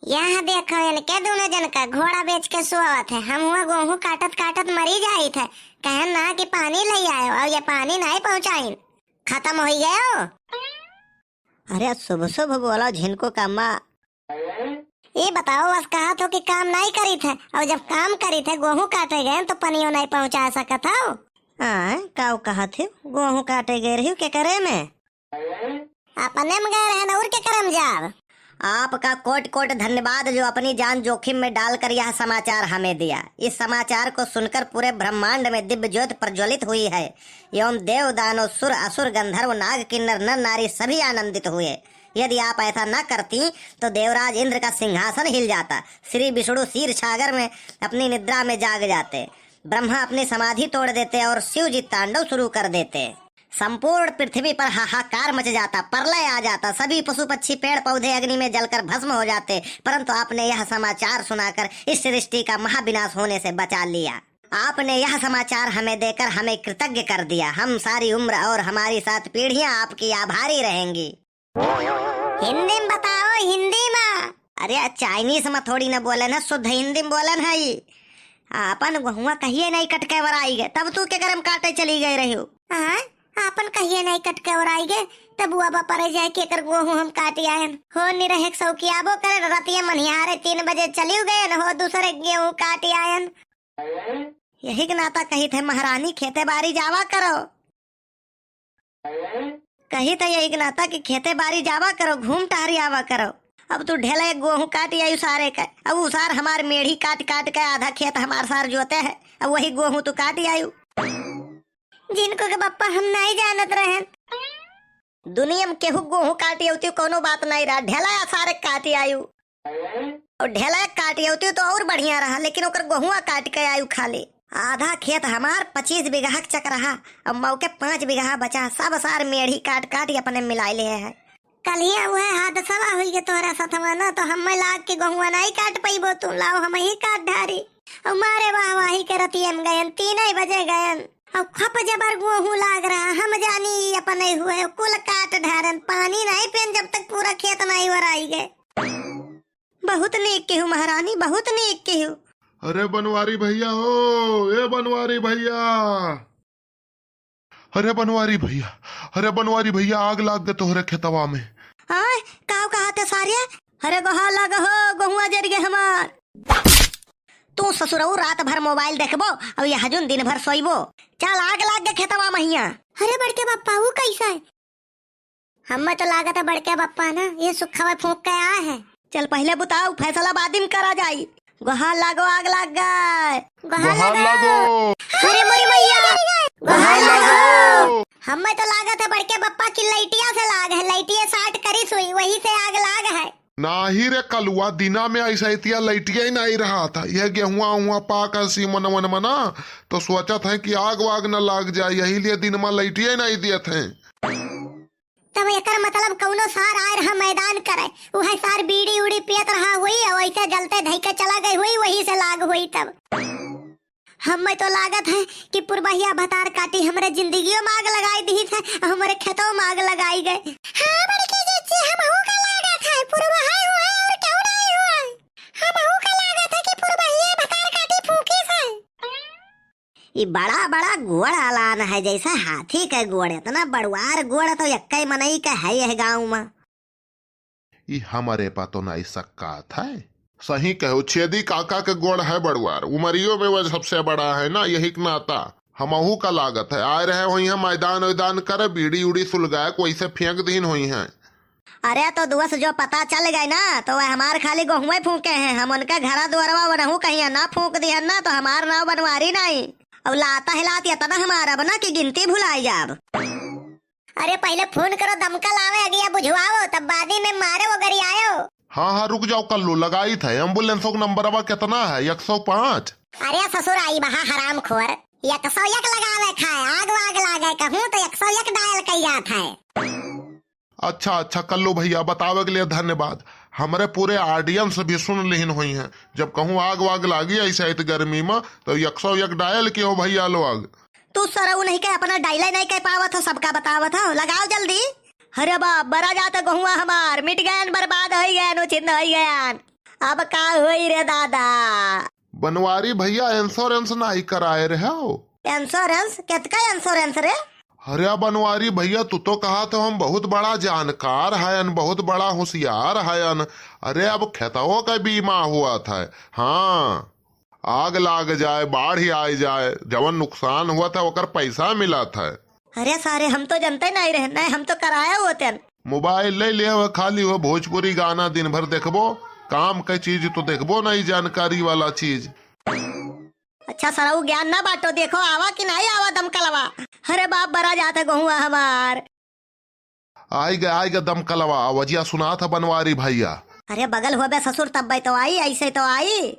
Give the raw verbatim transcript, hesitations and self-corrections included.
यहाँ देखो, इनके दुनो जन का घोड़ा बेच के सोवत है। हम हुआ गोहूँ काटत काटत मरी जाइत है। कहन ना कि पानी लइ आयो, अउ ये पानी नाहीं पहुँचाइन। खतम होइ गयो। अरे शुभ शुभ बोलो झिनको का माँ। ये बताओ, बस कहत हो कि काम नाहीं करित है, अउ जब काम करित है, गोहूँ काटे गए तो पनियो नाहीं पहुँचा सकत हो। हाँ, काउ कहत हो, गोहूँ काटे गए रही केकरे में? अपने में गए रहन, और केकरे में जाब? आपका कोट कोट धन्यवाद जो अपनी जान जोखिम में डालकर यह समाचार हमें दिया। इस समाचार को सुनकर पूरे ब्रह्मांड में दिव्य ज्योत प्रज्वलित हुई है एवं देव दानव सुर असुर गंधर्व नाग किन्नर नर नारी सभी आनंदित हुए। यदि आप ऐसा न करती तो देवराज इंद्र का सिंहासन हिल जाता, श्री विष्णु क्षीर सागर में अपनी निद्रा में जाग जाते, ब्रह्मा अपनी समाधि तोड़ देते और शिव जी तांडव शुरू कर देते। संपूर्ण पृथ्वी पर हाहाकार मच जाता, प्रलय आ जाता, सभी पशु पक्षी पेड़ पौधे अग्नि में जलकर भस्म हो जाते, परंतु आपने यह समाचार सुनाकर इस सृष्टि का महाविनाश होने से बचा लिया। आपने यह समाचार हमें देकर हमें कृतज्ञ कर दिया। हम सारी उम्र और हमारी सात पीढ़ियां आपकी आभारी रहेंगी। हिंदी में बताओ, हिंदी में। अरे, चाइनीस में थोड़ी न बोलन है, शुद्ध हिंदी में बोलन है। आपन गोहुआ कहिए नाहीं कट के ओराई गए, तब तू केकरे में काटे चली गए रही हो? हाँ, आपन कहिए नाहीं कट के ओराई गए, तब वो बापा रह जाए कि एकर गोहूँ हम काट आयन। हो निरहे के सौकियाबो करे, रतिया मनिहारे तीन बजे चलियो गए न हो, दूसरे गेहूँ काट आयन। यही के नाता कहित है महारानी, खेते बारी जावा करो। कहित है यही के नाता कि खेते बारी जावा करो, घूम टहरी आवा करो। अब तू ढेले गोहूँ काट आयु सारे के, अब उ सार हमार मेढ़ी काट काट के आधा खेत हमार सार जोते है, अब वही गोहूँ तू काट आयु। जिनको के बप्पा हम नाहीं जानत रहेन। दुनिया में केहू गोहूँ काट आउती कौनो बात नाहीं रहा, ढेला सारे काट आयु। और ढेला काट आउती तो और बढ़िया रहा, लेकिन ओकर गोहुआ काट के आयु खाली। आधा खेत हमार पच्चीस बीघा के चक रहा, अब मौके पाँच बीघा बचा, सब सार मेढ़ी काट काट के अपने मिलाए ले है। कलिया उहे हादसवा हुई के तोहरा सथवा ना, तो हम्मे लाग के गोहुआ नाहीं काट पइबो तू, लाओ हम ही काट ढारी। और मारे वाह वाही के रतिया में गयन, तीन ही बजे गयन। और खप जबर गोहूँ लाग रहा, हम जानी ई अपने हुए, कुल काट ढारन, पानी नाहीं पेन जब तक पूरा खेत नाहीं वराई गए। बहुत नीक केहू महारानी, बहुत नीक केहू। अरे बनवारी भइया हो, ए बनवारी भइया, अरे बनवारी भइया, अरे बनवारी भइया, आग लाग गए तोहरे खेतवा में। आय, काव कहा थे सारे? अरे गोहा लग हो, गोहुआ जर गए हमार। तू ससुरऊ रात भर मोबाइल देखबो, अब ये हजुन दिन भर सोइबो। चल आग लाग गए खेतवा महिया। अरे बड़के बप्पा, वो कैसा है? हम्मे तो लागत है बड़के बप्पा ना, ये सुखवा फूंक के आए हैं। चल पहिले बुताओ, फैसला बादी में करा जाई। गोहार लागो, आग लाग गए। गोहार लागो। अरे मोरी मैया। गोहार लागो। हम्मे तो लागत है बड़के बप्पा की लइटिया से लाग है, लइटिया साट करिस हुई, वही से आग लाग है। नाही रे कलुआ, दिना में ऐसा इतिया लइटिया ही नहीं रहा था। यह गेहुआ उहुआ पाक है सीमन वन मना, तो सोचत है कि आग वाग न लाग जाए, यही लिए दिन में लइटिया ही नहीं दियत हैं। तब एकर मतलब कौनो सार आए रहा मैदान करे, उहे सार बीड़ी उड़ी पियत रहा हुई और ऐसे जलते धई के चला गई हुई, वही से लाग हुई तब। हम्मे तो लागत है कि पुरबहिया भतार काटी हमरे जिंदगियों में आग लगाई दिहित है और हमरे खेतों में आग लगाई गए। हाँ बड़की जिज्जी, हमहू का लागत है, पुरबहाई हुए और केहू नाई हुए। हमहू का लागत है कि पुरबहिया भतार काटी फूंकिस है। ई बड़ा बड़ा गोड़ आलान है, जैसे हाथी के गोड़। इतना बड़ुआर गोड़ तो यक्के मनई के है यह गाँव में। ई हमरे पा तो नाई सक्कात है। सही कहो, छेदी काका के गोड़ है बड़ुआर, उमरियो में वह सबसे बड़ा है ना, यही के नाता। हमहू का लागत है, आए रहे होइहैं मैदान वैदान करे, बीड़ी उड़ी सुलगाए, कोई से फेंक दीन होइहैं। अरे तो दोस्त, जो पता चल गए ना, तो वह हमार खाली गोहुए फूंके हैं। हम उनके घरा दुआरवा वनहू कहिया ना फूंक दिहन ना, तो हमार नाव बनवारी नाई। अब लाता हिलात इतना हमार अब ना कि गिनती भुलाई जाब। अरे पहिले फोन करो, दमकल आवे, अगिया बुझवाओ, तब बादी में मारे वो गरियायो। हाँ हाँ, रुक जाओ कल्लू, लगाइत है। एम्बुलेंसो के नंबरवा कितना है? एक सौ पाँच। अरे ससुर आई बहा हराम खोर, एक सौ एक लगावे खाए, आग वाग लागे कहूँ तो एक सौ एक डायल कई जात है। अच्छा अच्छा कल्लू भइया, बतावे के लिए धन्यवाद। हमरे पूरे ऑडियंस भी सुन लिहिन होइहैं, जब कहूँ आग वाग लागी ऐसे इत गर्मी में तो एक सौ एक डायल कियो भइया लोग। तू सरऊ नहीं के अपना डायले नहीं कह पावत हो, सबका बतावत हो, लगाओ जल्दी। अरे बाप, बरा जात गोहुआ हमार, मिट गयन, बर्बाद होइ गयन, उछिन्न होइ गयन। अब का होई रे दादा? बनवारी भइया, insurance नाहीं कराए रहे हो? Insurance? केतका insurance रे? अरे बनवारी भइया, तू तो कहा तो हम बहुत बड़ा जानकार हयन, बहुत बड़ा होशियार हयन। अरे अब खेतवो का बीमा हुआ था। हाँ, आग लाग जाए, बाढ़ आइ जाए, जवन नुकसान हुआ था ओकर पैसा मिला था। अरे सारे, हम तो जनते नाहीं रहे, नाहीं हम तो कराया होते। मोबाइल ले ले, वह खाली वो भोजपुरी गाना दिन भर देखबो, काम के चीज तो देखबो नहीं, जानकारी वाला चीज। अच्छा सरऊ, ज्ञान ना बाटो, देखो आवा कि नाहीं आवा दमकलवा। अरे बाप, बरा जात है गहुआ हमार। आइगा, आइगा दमकलवा, आवाजिया सुनात है बनवारी भइया। अरे बगल होबे ससुर, तब तो आई, ऐसे तो आई।